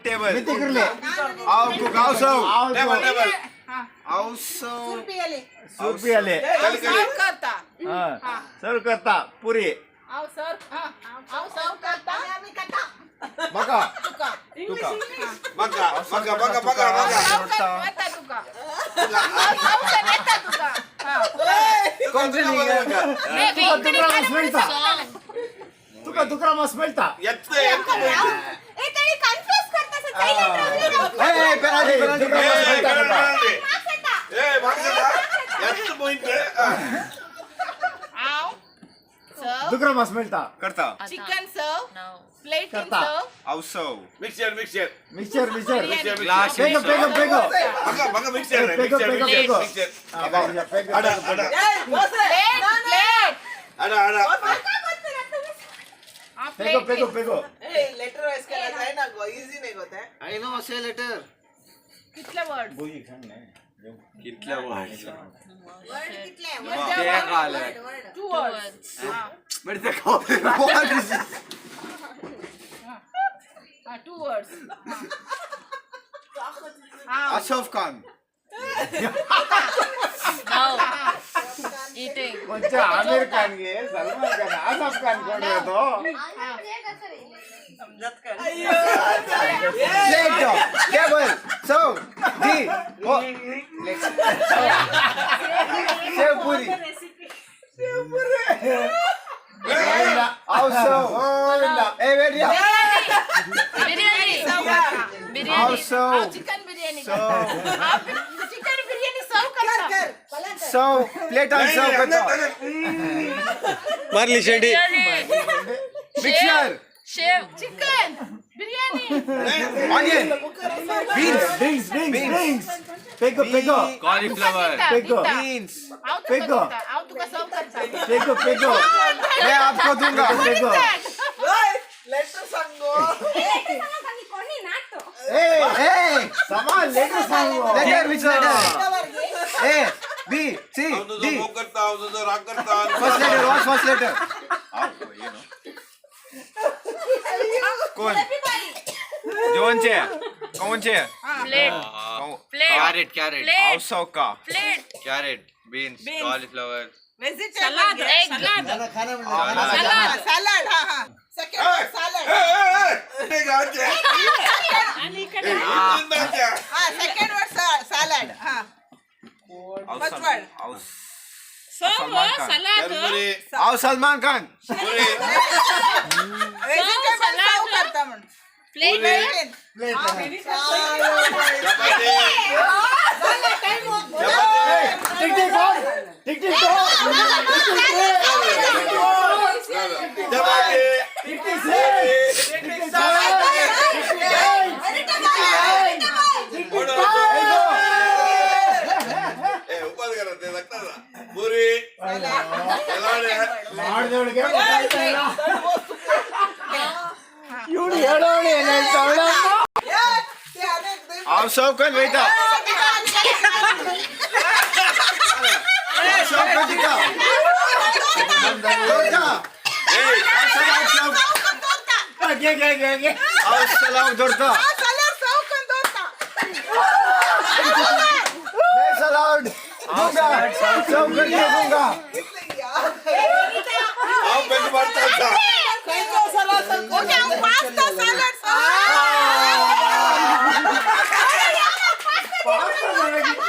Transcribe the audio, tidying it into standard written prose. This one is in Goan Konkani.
टेबल. किती? आव कुक, आव सर्व. आव टेबल, सर्व. टेबल. आव सर्व. सुरपी आले. कली, कली. करता. हा, सर्व करता पुरी. हांव सर, हांव सर्व करता. मका. तुका. तुका मका मका मका मका मका. सर्व येता तुका, सर्व येता तुका. कोण तुका दुकरा मास मेळटा, तुका दुकरा मास मेळटा. ಎತ್ತ ಎತ್ತ. कन्फ्युज करता. ಏ ಪೆನಾಲ್ಟಿ, ಪೆನಾಲ್ಟಿ. दुकरा मास मेळटा तुका. ಏ ಎತ್ತ ಪಾಯಿಂಟ್. हांव सर्व. दुकरा मास मेळटा. करता. चिकन सर्व. प्लेटीन करता. सर्व. आव सर्व. Mixture, mixture. Mixture, mixture. Glass. ಬೇಗ ಬೇಗ ಬೇಗ. ಮಗ ಮಗ, ಮಿಕ್ಸರ್. ಬೇಗ ಮಿಕ್ಸರ್. ಬೇಗ ಬೇಗ. ಮಿಕ್ಸರ್. हा, ಬೇಗ, ಬೇಗ, ಅಡ ಬೇಗ. ಅಡ. Plate, plate. ಅಡ ಅಡ. ಬೇಗ ಬೇಗ ಬೇಗ. लेटर वाइज करायचं आहे ना गो, इझी नाही गोत आहे. I know say letter. कितले वर्ड? कितल्या word? Two words. What is this? Two words. Ashraf Khan. Eating. ಕೊಂಚ Aamir ಖಾನ್ಗೆ, Salman Khan, Asaf Khan ಕೊಂಡಿರೋದು. Plate, table, serve, D, O, sev puri. Av serve. Hey, wait here. Biryani. Av biryani. serve. Chicken biryani. Serve. Chicken biryani serve करता. Serve. Plate on serve करता. मारली शेंडी. Biryani. Mixture. Sev. Chicken biryani. Onion. Beans. Drinks, drinks, drinks. ಬೇಗ ಬೇಗ. Cauliflower. ಬೇಗ. Beans. हांव तुका पेगो. दिता, हांव तुका सर्व करता. ಬೇಗ ಬೇಗ. मैं आपको दूंगा. ಬೇಗ. लेटर सांगो. कोणी नातो. Hey, hey. ಸಮಾನ್ letter Song. Letter, which letter? A, B, C, ಅವನು D. ಹೋಗ್ಕರ್ತಾ, ಅವನು ರಾಗ್ ಕರ್ತಾ. First letter, what's first letter? कौन जोन छे, कौन छे? Plate. Plate. Carrot, carrot. Plate. औसव का. Plate. Carrot, beans, cauliflower. Vegetable. Egg. Salad. Salad. हा हा, सेकंड सॅलड. हा, सेकंड वर्ड सॅलड. हा, फर्स्ट वर्ड. सर्व सलाद. आओ सलमान खान. व्हेजिटेबल सर्व करता म्हणून. Plate. Plate. Tick tick four, tick tick two, tick tick six, tick tick seven, tick tick eight, tick tick nine. Puri. ಮಾಡಿದವಳಿಗೆ ಗೊತ್ತಾಗ್ತಾ ಇಲ್ಲ. ಇವಳು ಹೇಳೋಳು ಏನ್ ಹೇಳ್ತಾವಳ? आओ सब कन बेटा, सब कन दिखा दोरता. आओ सलाम सब. ಗೆ ಗೆ ಗೆ ಗೆ. आओ सलाम दोरता. मैं सलाम दूंगा, सब करके दूंगा. Pasta salad. Pasta.